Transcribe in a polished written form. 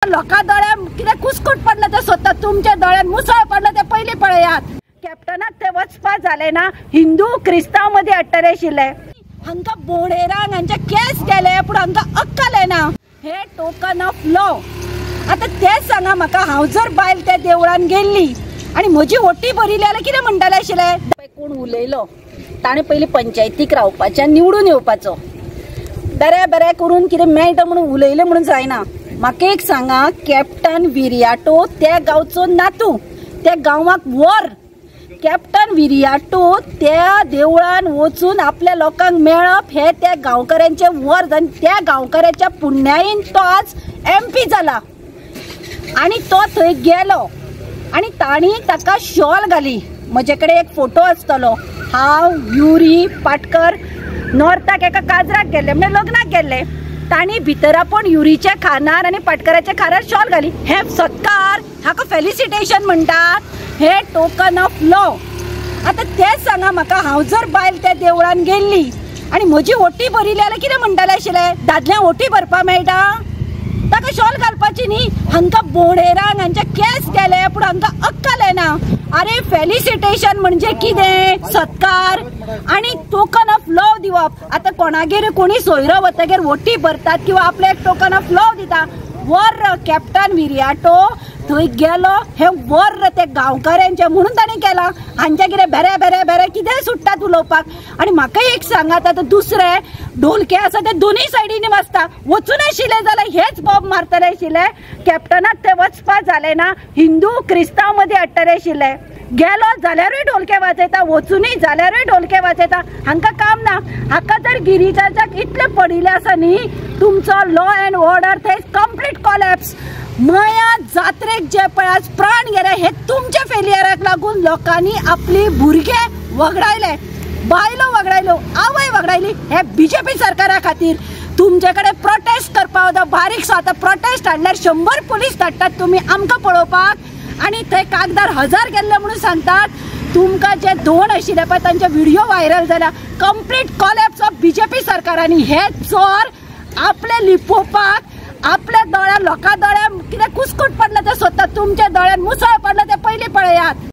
लोकां दोळ्यान कितें कुस्कूट पडलें तें सोदता, तुमच्या दोळ्यान मुसळ पडलें तें पयलीं पळयात। कॅप्टनाक ते वचपा जालें ना, हिंदू क्रिस्तांव मदीं हाडटले आशिल्ले। हांकां बोणेरांक हांचे केस गेले पूण हांकां अक्कल येना। हे टोकन ऑफ लॉ। आतां तें सांगा म्हाका, हांव जर बायल त्या देवळान गेल्ली आनी म्हजी ओटी भरिल्ली जाल्यार कितें म्हणटलें आशिल्लें? कोण उलयलो ताणें पयलीं पंचायतीक रावपाचें, निवडून येवपाचो, बरें बरें करून कितें मेळटा म्हणून उलयलें म्हणून जायना। म्हाका एक सांगा, कॅप्टन विरियाटो त्या गांवचो नातू, त्या गांवाक वर कॅप्टन विरियाटो त्या देवळान वचून आपल्या लोकांक मेळप हे त्या गांवकऱ्यांचे वर, आनी त्या गांवकऱ्याच्या पुण्यायेन तो आज एमपी जाला। आनी तो थंय गेलो आनी तांणी ताका शॉल घाली। म्हजे कडेन एक फोटो आसतलो, हांव युरी पाटकर नॉर्थाक एका काजराक गेल्ले, म्हणजे लग्नाक गेल्ले, तांणी भितर आपोवन युरीच्या खानार आनी पाटकराच्या खानार शॉल घाली। हे सत्कार, हाका फेलिसिटेशन म्हणटात, हे टोकन ऑफ लॉ। आतां तें सांगा म्हाका, हांव जर बायल त्या देवळान गेल्ली आनी म्हजी ओटी भरिल्ली जाल्यार कितें म्हणटलें आशिल्लें? दादल्यांक ओटी भरपाक मेळटा? ताका शॉल घालपाची न्ही। हांकां बोणेरांक हांचे केस गेले पूण हांकां अक्कल येना। अरे फेलिसिटेशन म्हणजे कितें? सत्कार आनी टोकन ऑफ लव दिवप। आतां कोणागेर कोणी सोयरो वतगीर ओटी भरतात किंवा आपल्याक टोकन ऑफ लव दिता। वर कॅप्टन विरियाटो थंय गेलो, हे वर ते गांवकऱ्यांचे म्हणून ताणें केलां। हांचे कितें बेरे बेरे बेरे कितें सुट्टात उलोवपाक। आनी म्हाका एक सांगात, आतां दुसरे ढोलके आसा ते दोनूय सायडींनी वाजता, वचून आशिल्ले जाल्यार हेच बॉम्ब मारतले आशिल्ले। कॅप्टनाक ते वचपा जालें ना, हिंदू क्रिस्तांव मदीं हाडटले आशिल्ले। गेलो जाल्यारूय ढोलके वाजयता, वचुनूय जाल्यारूय ढोलके वाजयता, हांकां काम ना। हाका जर गिरिजाक इतलें पडिल्लें आसा न्ही, तुमचो लॉ एंड ऑर्डर थंय कंप्लीट कॉलॅप्स। मया जात्रेक जे पळय आज प्राण गेले हे तुमच्या फेलियराक लागून लोकांनी आपली भुरगे वगडायले, बायलो वगडायल्यो, आवय वगडायली हे बीजेपी सरकारा खातीर। तुमचे कडेन प्रोटेस्ट करपा वता बारीकसो, आतां प्रोटेस्ट हाडल्यार 100 पुलीस धाडटात तुमी आमकां पळोवपाक, आनी थंय कागदार 1000 गेल्ले म्हणून सांगतात। तुमकां जे 2 आशिल्ले पळय तांचे व्हिडिओ व्हायरल जाला। कंप्लीट कॉलॅप्स ऑफ बीजेपी सरकारांनी हे चोर आपले लिपोवपाक, आपल्या दोळ्यान लोकां दोळ्यान कितें कुस्कूट पडलें तें सोदतात, तुमच्या दोळ्यान मुसळ पडलें तें पयलीं पळयात।